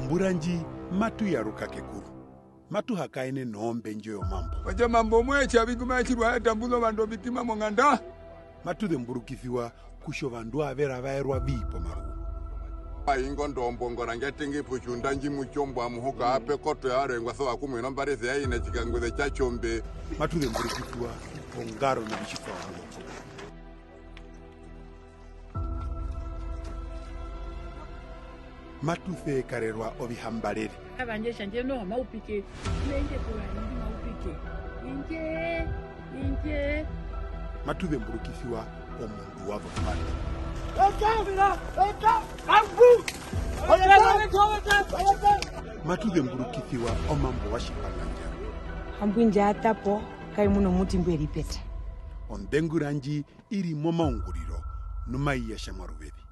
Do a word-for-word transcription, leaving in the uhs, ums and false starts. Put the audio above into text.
Ombura ndji matu yaruka kekuru. Matu hakaene nombendjo yomambo. Otja omambo omwe tja vi ku maye tjirwa e tambuza ovandu ovitima monganda. Matu zemburukisiwa kutja ovandu ave ravaerwa vi pomaruru. Aingo ndombo ngora ndja tenge potjunda ndji mu tjombo amuhuka ape koto ya rengwa so akumwe nombarese ya ina tjikanguze tja tjombe. Matu zemburukisiwa ongaro novitjitwa vyomambo. Matu sekarerwa ovihambarere. Avanje tjandje noho maupike, nenge kuva indi maupike. Inje, inje. Matu zemburukisiwa omundu wa Vopani. Matu zemburukisiwa omambo wa Tjipangandjara. Hambwi ndja tapo, kai muno muti mbwe ripeta. Ondengura ndji i ri momaunguriro, nu mai ya tja mwaruveze.